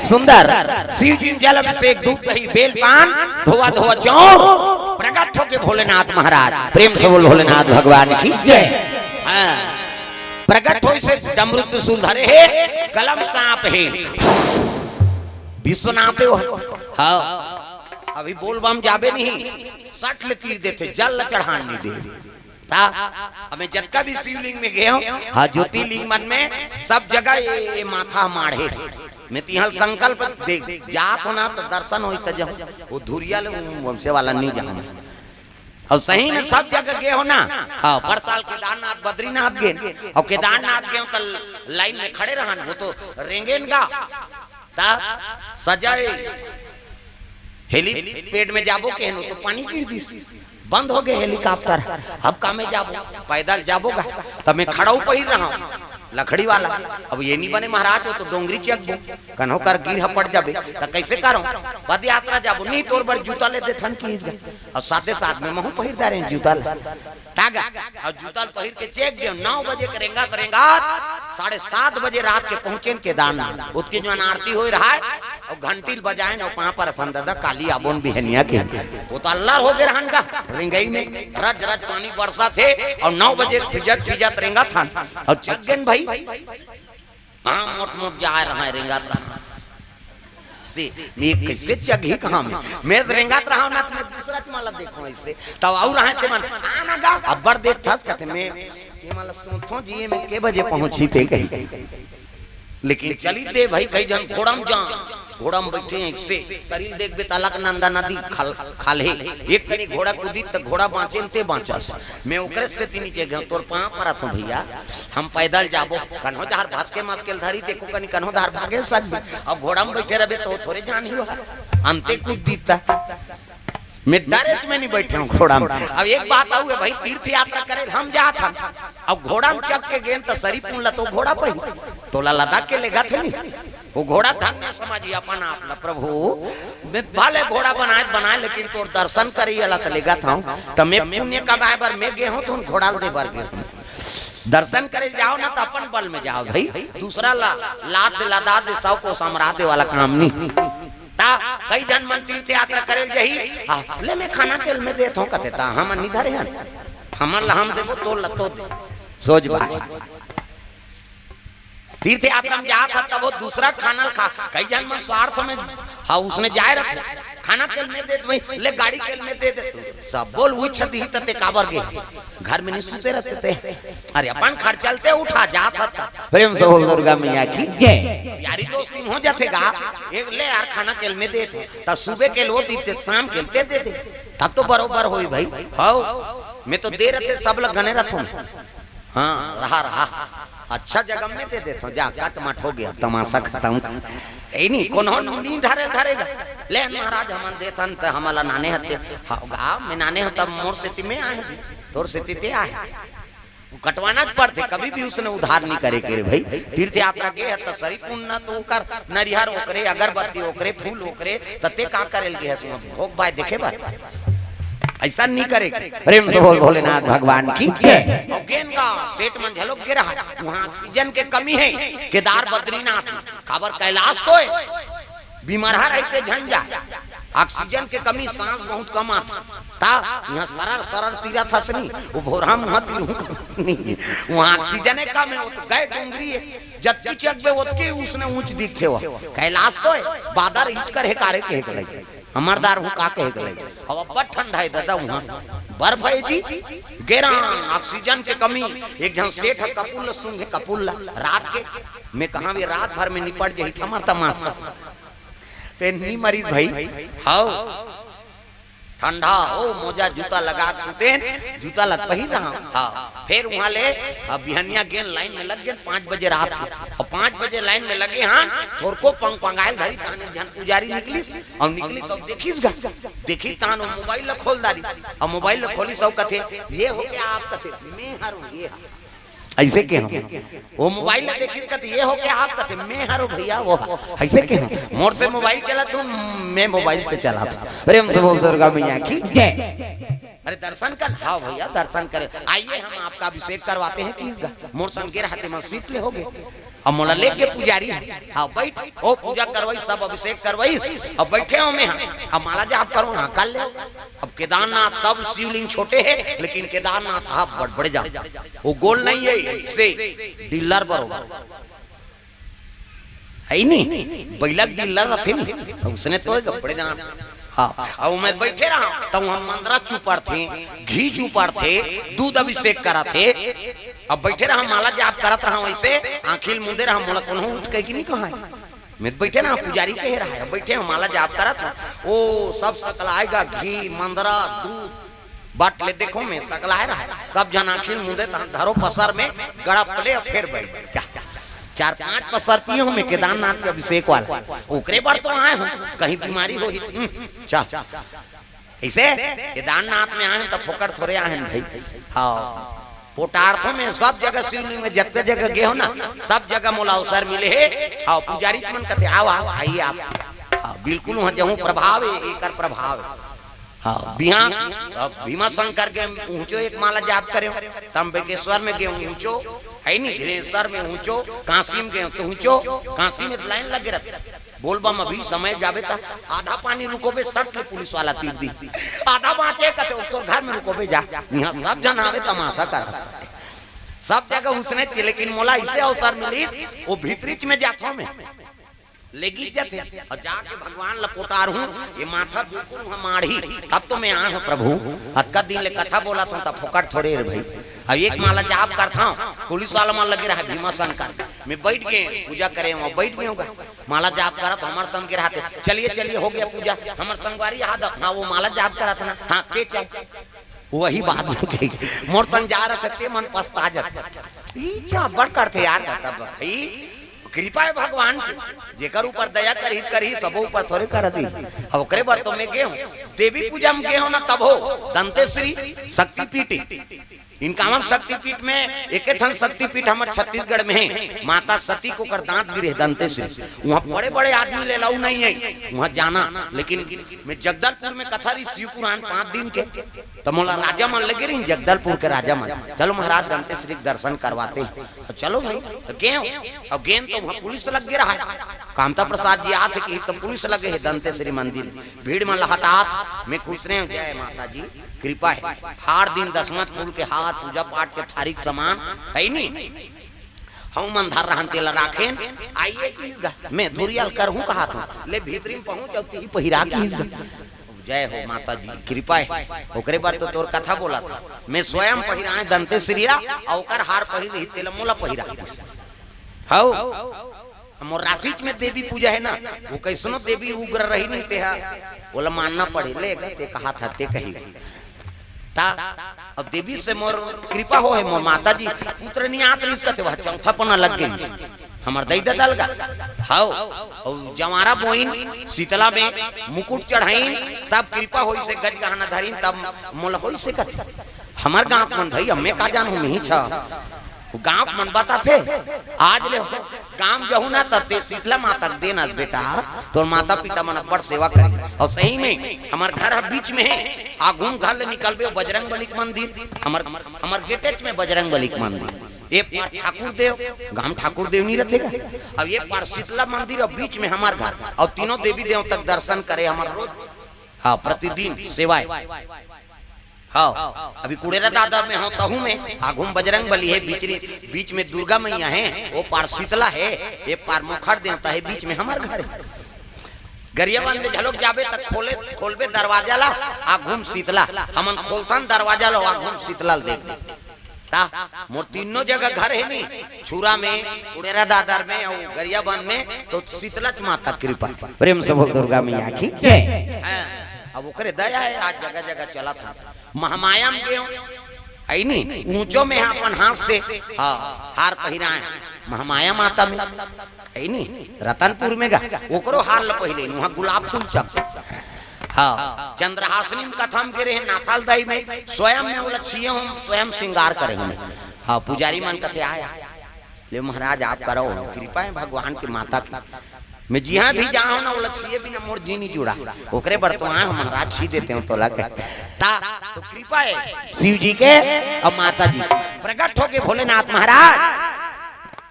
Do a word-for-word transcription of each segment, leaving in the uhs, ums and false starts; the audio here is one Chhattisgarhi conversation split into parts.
सुंदर शिव जी में जल अभिषेक, दूध दही बेल पान, धोवा धोवा चौर, प्रकट होके भोलेनाथ महाराज। प्रेम से बोल भोलेनाथ भगवान की। जय। हाँ, प्रकट होइस हे, डमरू त्रिशूल धरे हे, कलम सांप हे, विश्वनाथ हो। हाँ, अभी बोल बम जाबे नहीं, सट ले तीर देथे, जल ल चढ़ान नहीं दे। ता, हमें जतका भी शिवलिंग में गए हो, हाँ, ज्योतिर्लिंग मन में, सब जगह ये, ये माथा माढ़े। मैं तिहल संकल्प दे, जात हो ना तो दर्शन होई त जाऊं, वो धुरिया ले वंशे वाला नहीं जाऊं। और सही में सब जगह गए हो ना, हाँ, पर साल केदारनाथ, बद्रीनाथ गए, और केदारनाथ गए हो तो लाइन में खड़े रहन, वो तो रेंगेन गा, ता सजाए हेलीपैड में जाबो केहेन, तो पानी गिर दिस, बंद हो गए हेलीकॉप्टर। अब का में जाबो, पैदल जाबो गा, तब मैं खड़ाऊ पहिर रहा हूँ, लकड़ी वाला। अब ये नहीं बने महाराज, वो तो डोंगरी चकबो, कन्हो कर गिर हपड़ जाबे, त कैसे करो? पद यात्रा जाबो, नहीं तोर बर जूता ले देथन की। और साथे साथ में महू पहिर दारे जूता ले। तागा, और जूता ल पहिर के चेक गए, नौ बजे के रेंगात रेंगात साढ़े सात बजे रात के पहुंचेन केदारनाथ। उतकी जो आरती होए रहा है, और घंटी ल बजाएन, और पांव परथन, दादा काली आबोन बिहनिया के। वो तो अल्लाह हो गए रहन का, रेंगई में रज रज पानी बरसा थे, और नौ बजे फिजत फिजत रेंगाथन, और चेक गेन भाई। हाँ, मोट मोट जाए रहा है, रेंगात रहा। से, मैं कैसे चघी कहाँ में? मैं रेंगात रहा हूँ ना, तो मैं दूसरा चमाला देखो ऐसे। तब और रहा है ते मन, आना गा, अब्बर देख थस कहते मैं, ये माला सोचो जी, ये मैं के बजे पहुँची ते कही। लेकिन चली दे भाई, कई झन घोड़म जा, घोड़म बैठे हैं इससे, तरील देख बे तलक नंदा नदी खाल, खाल है। एक कनी घोड़ा कूदी त घोड़ा बाँचे न ते बाँचस। मैं ओकरे से तीनी जगह तोर पाँव परत हूँ भैया, हम पैदल जाबो, कन्हो धार भसके मसकेल धरी, देखो कनी कन्हो धार भागे सकबे। अब घोड़ा में बैठे रहबे तो थोड़े जान ही हो, अंते कूद दीता। मैं डरे में नहीं बैठे हूँ घोड़ा में। अब एक बात आऊ है भाई, तीर्थ यात्रा करे हम जात हन, अब घोड़ा में चढ़ के गेन त सरी पुन ला तो घोड़ा पे ही, तोला लदा के लेगा थे नहीं। वो घोड़ा धन्य समझी अपन आप ला, प्रभु, मैं भले घोड़ा बनाए बनाए, लेकिन तोर दर्शन करे वाला त लेगा था, त मैं पुण्य कमाए बर मैं गे हूँ, तो घोड़ा दे बर गे हूँ। दर्शन करे जाओ ना, तो अपन बल में जाओ भाई, दूसरा ला लाद दे, लदा दे, सौ को समरा दे वाला काम नहीं। ता कई झन मन तीर्थ यात्रा करे जही, हाँ, ले मैं खाना के में देत हूँ, कहते ता हम नहीं धरे हन, हमन ला हम देबो, तोर ला तो दे। सोच भाई, तीर्थ यात्रा में जात ह, तब वो दूसरा खाना ल खा, कई झन मन स्वार्थ में, हाँ, उसने जाए रहते, खाना के में देत भाई, ले गाड़ी के में दे दे, सब बोल उछ दी तते काबर गे, घर में नहीं सुते रहते ते। अरे अपन खर्चलते उठा जात ह त। प्रेम से बोल दुर्गा मैया की। जय। यारी दोस्ती में हो जाते गा, एक ले यार खाना के में देत हो, त सुबह के लो दीते, शाम के ते दे दे, तब तो बरोबर होई भाई। हाउ, मैं तो दे रहते, सब लोग गने रहते। हाँ, रहा, रहा। अच्छा जगह में दे देत हो, जा, कट मट हो गया, तमाशा खत्म। ए नहीं, कोनो नहीं धरे, धरेगा। ले महाराज, हमन देथन त हमला नाने हते। हाँ, गा, मैं नाने हूँ, तब मोर सेती में आए, तोर सेती ते आए। वो कटवाना क पड़थे, कभी भी उसने उधार नहीं करे के रे भाई। तीर्थ यात्रा के हत सरी पुन ना तो ओकर नरिहर ओकरे, अगरबत्ती ओकरे, फूल ओकरे, तते का करे लगे हस? भोग भाई देखे बर। ऐसा नहीं करे के। प्रेम से बोल भोलेनाथ भगवान की। जय। और गेन गा सेठ मन झलोक गे रहा, वहाँ ऑक्सीजन के कमी है। केदार बद्रीनाथ में, काबर कैलाश तो है, बीमार रहिते झन जा, ऑक्सीजन के कमी, सांस बहुत कम आथे। ता यहाँ सरर सरर तीरत हस नहीं, वो भोरहा मुहा तीरहूँ नहीं, वहाँ ऑक्सीजन कम है, वो तो गए डोंगरी है, जतकी चकबे ओतकी उसने ऊंच दिखथे वो। कैलाश तो है, बादर ईट कर हेकारे के हेकलई। हमर दार हूँ का कहे के लगे। अब अब्बड़ ठंडा है दादा, वहाँ बर्फ है जी। गेरान, ऑक्सीजन के कमी। एक झन सेठ ह कपूर ल सूंघे, कपूर ल रात के। मैं कहा, ये रात भर में निपट जाही त हमर तमाशा। ते नी मरीज भाई। हाउ, ठंडा हो, मोजा जूता लगा के सुतेन, जूता ल पहिर रहा हूँ। हाँ, फिर वहाँ ले, अब बिहनिया गेन लाइन में लग गेन, पाँच बजे रात के। और पाँच बजे लाइन में लगे हाँ, थोरको पंग पंगायल धरी, ताने झन पुजारी निकलिस, और निकलिस और देखिस गा, देखिस तान वो मोबाइल ल खोल डारिस, और मोबाइल ल खोलिस और कथे, ये हो क्या आप? कथे, मैं हर हूँ, ये हर। ऐसे के हम। वो मोबाइल ल देखिस, कथे, ये हो क्या आप? कथे, मैं हर हूँ भैया, वो हर। ऐसे के हम। मोर से मोबाइल चला तू, मैं मोबाइल से चला था। प्रेम से बोल दुर्गा मैया की। जय। अरे दर्शन कर, हाँ भैया दर्शन करे, आइए हम आपका अभिषेक करवाते हैं। किस गा-, मोर संगे रहते मन सीट ले होगे। अब मोला लेके पुजारी हे, हाँ, बैठ, ओ पूजा करवाइस, सब अभिषेक करवाइस, अब बैठे हों मैं, हाँ, अब माला जाप करो, हाँ, कर ले। अब केदारनाथ सब शिवलिंग छोटे हे, लेकिन केदारनाथ, हाँ, बड़ बड़े जान, वो गोल नहीं हे, ऐसे डिल्लर बरोबर हे नी, बइला के डिल्लर रथे नी, उसने तो एक बड़े जान। हाँ, अब मैं बैठे रहा, तब हम मंदरा चुपरथे, घी चुपरथे, दूध अभिषेक करथे। अब बैठे रहा, माला जाप करत रहा, वैसे आँखी ल मुंदे रहा, मोला कोनो उठ के कि नहीं कहा हे। मैं बैठे रहा, पुजारी कहे रहा हे, बैठे हो, माला जाप करत रहा, ओ सब सकलाय गा, घी, मंदरा, दूध, बट ले देखो, मैं सकलाय रहा हे, सब झन आँखी ल मुंदे, तहन धरो पसर में, गड़प ले, फेर बैठ जा। चार पांच पसर पिए हों मैं केदारनाथ के अभिषेक वाला, ओकरे बर तो आए हों, कहीं बीमारी होही। हम्म, चल, ऐसे केदारनाथ में आए हों त फोकट थोरे आए हों भाई। हाँ, पोटारथों में सब जगह शिवलिंग में जतका जगह गे हों ना, सब जगह मोला अवसर मिले हे। हाँ, पुजारी मन कथे, "आओ, आओ, आइए आप।" हाँ, बिल्कुल वहाँ जहूँ प्रभाव हे, एकर प्रभाव हे। हाँ, बिहान, अब भीमा शंकर के ऊंचो एक माला जाप करे, त्र्यंबकेश्वर में गे ऊंचो, हे नी, घृणेश्वर में ऊंचो, काशी में गे तो ऊंचो, काशी में लाइन लगे रथे। बोलबम अभी समय जाबे त आधा पानी रुकोबे, सट ले पुलिस वाला तीर दी, आधा बाँचे कथे, "तोर घर में रुकोबे जा, यहाँ सब झन आवे तमाशा कर।" सब जगह उसने थी, लेकिन मोला इसे अवसर मिली, वो भीतरीच में जाथों मैं। लेगी जथे, अउ जाके भगवान ल पोटारहूं, ये माथा बिल्कुल वहां माढ़ी, तब तो मैं आए हों प्रभु। अतका दिन ले कथा बोलत हों, त फोकट थोरे रे भाई। अब एक माला जाप करत हों, पुलिस वाला मन लगे रहा भीमा शंकर, मैं बैठ गे, पूजा करे हों, बैठ गे हों गा। माला जाप करत हों, हमर संग गे रहा थे, "चलिए, चलिए, हो गया पूजा।" हमर संगवारी याद, हाँ, वो माला जाप करत ना, हाँ, के चल। वही बात हो गई। मोर संग जा रहा था, ते मन पछता जाता। ई चा बड़ करथे यार, तब भाई, कृपा हे भगवान की, जेकर ऊपर दया करही, करही, सबो ऊपर थोरे कर दी। अब ओकरे बर तो मैं गे हों, देवी पूजा में गे हों ना, तब हो दंतेश्वरी शक्तिपीठ। इनका हमर शक्तिपीठ में, एक ठन शक्तिपीठ हमर छत्तीसगढ़ में हे, माता सती के ओकर दांत गिरे हे दंतेश्वरी। वहाँ बड़े-बड़े आदमी ले अलाउ नहीं हे वहाँ जाना, लेकिन मैं जगदलपुर में कथा रही शिव पुराण पाँच दिन के, त मोला राजा मन लगे रहिन, जगदलपुर के राजा मन, "चलो महाराज, दंतेश्वरी के दर्शन करवाते हैं।" त चलो भाई, त गे हों। अब गेन तो वहाँ पुलिस लग गे रहा हे। कामता प्रसाद जी आथे कि त पुलिस लगे हे दंतेश्वरी मंदिर, भीड़ में लहटात, मैं खुसरे हों, जय माता जी, कृपा हे। हर दिन दसमत फूल के हार, पूजा पाठ के थारी के समान, हे नी, हऊ मन धर रहन तेला राखेन, आइए किहिस गा, मैं धुरिया ल करहूं कहत हों, ले भीतरी में पहुंच अउ तिही पहिरा किहिस गा। जय हो माता जी, कृपा हे। ओकरे बर तो तोर कथा बोलत हों। मैं स्वयं पहिराए दंतेश्वरी ला, अउ ओकर हार पहिर रही, तेला मोला पहिरा दिस। हव, मोर राशिच में देवी पूजा हे ना, वो कइसनो देवी उग्र रही नहीं, तेहा, ओला मानना पड़ही, ले गा, ते कहत हस, ते कही। ता, अब देवी से मोर कृपा हो हे, मोर माता जी, पुत्र नहीं आत रहिस कथे, वह चौथा पना लग गई। हमर दई ददा लगा। हव, अउ जवारा बोइन शीतला में मुकुट चढ़ाइन, तब कृपा होइस हे गज गहना धरिन, तब मोला होइस हे कथे। हमर गांव के मन भाई, अम्मे का जानहूं, मिही छ। वो गांव के मन बताथे, आज ले हो, गांव जहू ना त ते शीतला माता के देन अस बेटा, तोर माता पिता मन अब्बड़ सेवा करे। अउ सही में, हमर घर ह बीच में हे, आघू म घर ले निकलबे, वो बजरंग बली के मंदिर, हमर, हमर गेटेच में बजरंग बली के मंदिर। ए पार ठाकुर देव, गांव ठाकुर देव नहीं रथे का? अब ए पार शीतला मंदिर, अउ बीच में हमर घर, अउ तीनों देवी देवता के दर्शन करे हमर रोज, हाँ, प्रतिदिन सेवाए। हव, अभी कुड़ेरा दादर में हव, तहू में आघू में बजरंग बली हे, बीच, बीच में दुर्गा मैया हे, वो पार शीतला हे, ए पार मोखर देवता हे, बीच में हमर घर हे। गरियाबंद में घलोक जाबे त खोले, खोलबे दरवाजा ला, आघू में शीतला, हमन खोलथन दरवाजा ला, आघू में शीतला ल देख। ता मोर तीनों जगह घर हे नी, छुरा में, कुड़ेरा दादर में अउ गरियाबंद में, तो शीतलच माता कृपा। प्रेम से बोल दुर्गा मैया की जय। हाँ, अब ओकरे दया हे, आज जगह जगह चलत हे। महामाया में गेंव, हे नी, ऊंचो में अपन हाथ से, हाँ, हार पहिराए, महामाया माता में, हे नी, रतनपुर में गा, ओकरो हार ल पहिरे, उहाँ गुलाब फूल चम। हाँ, चंद्रहासिनी में कथा म गे रहे, नाथाल दाई में, स्वयं में ओला छिए हों, स्वयं श्रृंगार करे हों। हाँ, पुजारी मन कथे, "आय, आय।" ले महाराज, आप करो, कृपा हे भगवान के माता की। मैं जिहाँ भी जाहूं ना, ओला छिए बिना मोर जी नहीं जुड़ा। ओकरे बर तो आए हों महाराज, छि देते हों तोला के। ता, तो कृपा हे शिव जी के अउ माता जी। प्रगट होके भोलेनाथ महाराज।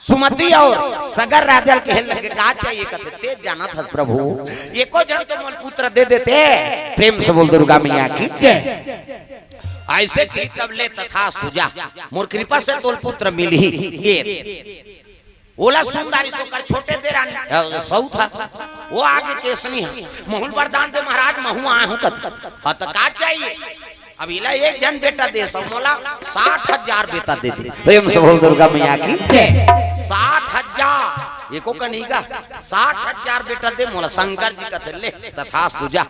सुमति अउ सगर राजा ल कहे लगे, "का चाहिए?" कथे, "तें जानत हस प्रभु, एको झन तो मोला पुत्र दे देते।" प्रेम से बोल दुर्गा मैया की। अइसे कही तब ले, "तथास्तु, जा, मोर कृपा से तोला पुत्र मिलही।" ए, ओला सुन डारिस ओकर छोटे देरानी, अ, सउत ह, ओ आगे केसनी ह, "महूं ल वरदान दे महाराज, महूं आय हूं," कथे। "हां, त का चाहिए?" "अब एला एक झन बेटा देस, मोला साठ हजार बेटा दे दे।" प्रेम से बोल दुर्गा मैया की। साठ हजार, एको कन नइ गा, "साठ हजार बेटा दे मोला।" शंकर जी कथे, "ले, तथास्तु, जा,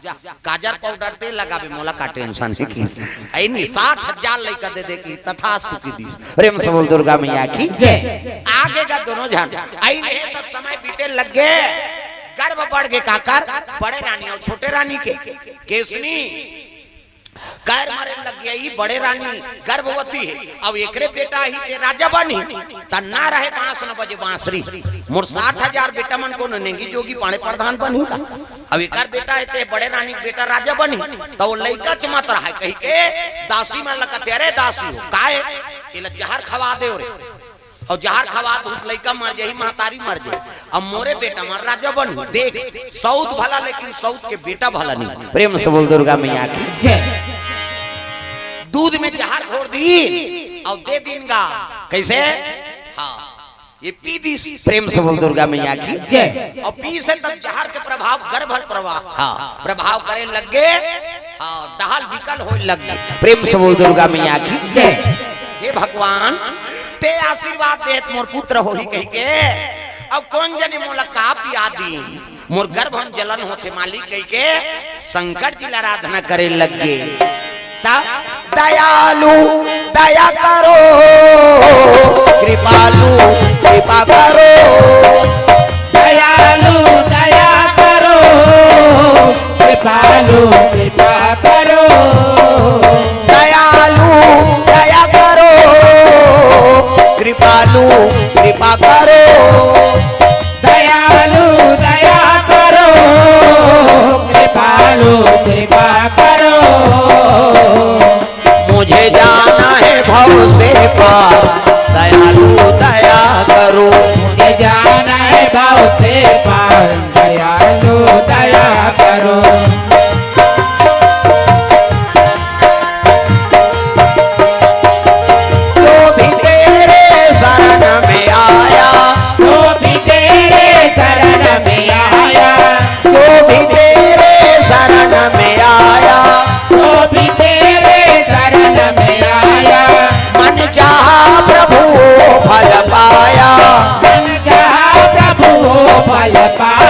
काजर पाउडर तें लगाबे, मोला का टेंशन हे?" कहिस। अइ नी, साठ हजार लइका दे दे कहिस, तथास्तु कहि दिस। प्रेम से बोल दुर्गा मैया की। आगे गा दोनों झन, अइ नी, त समय बीते लग गे, गर्भ बढ़ गे काकर, बड़े रानी अउ छोटे रानी के। केसनी कइर मारे लग गे, "ई बड़े रानी गर्भवती हे, अउ एकरे बेटा ही के राजा बनही।" त ना रहे बांस न बजे बांसुरी, "मोर साठ हजार बेटा मन कोनो नेंगी जोगी पांड़े प्रधान बनही का? अउ एकर बेटा हे ते बड़े रानी के बेटा राजा बनही।" त ओ लइका च मत रहय कहिके दासी मन ल कथे, "अरे दासी हो, काय एला जहर खवा दे रे, अउ जहर खवा दे त लइका मर जाही, महतारी मर जाही, अउ मोरे बेटा मन राजा बनही। देख, सउत भला, लेकिन सउत के बेटा भला नहीं।" प्रेम से बोल दुर्गा मैया की। दूध में जहर घोर दिन अउ दे दिन गा। कइसे? हां, ए पी दिस। प्रेम से बोल दुर्गा मैया की। अउ पीस हे तब जहर के प्रभाव गर्भ ल प्रवाह, हां, प्रभाव करे लग गे। हां, डहल बिकल होय लग गे। प्रेम से बोल दुर्गा मैया की। हे भगवान, तें आशीर्वाद देहे त मोर पुत्र होही कहिके, अउ कोन जनी मोला का पिया दिस, मोर गर्भ म जलन होथे मालिक कहिके शंकर जी ल आराधना करे लग गे। त दयालु दया करो, कृपालु कृपा करो। दयालु दया करो, कृपालु कृपा करो। दयालु दया करो, कृपालु कृपा करो। दयालु दया करो, कृपालु कृपा करो। मुझे जाना है भव से पार, दयालु दया करो। मुझे जाना है भव से पार, दयालु दया करो। जो भी तेरे शरण में आया, जो भी तेरे शरण में आया, जो भी तेरे शरण में आया, जो भी तेरे शरण में आया, मन चाहा प्रभु फल पाया। मन चाहा प्रभु फल पाया।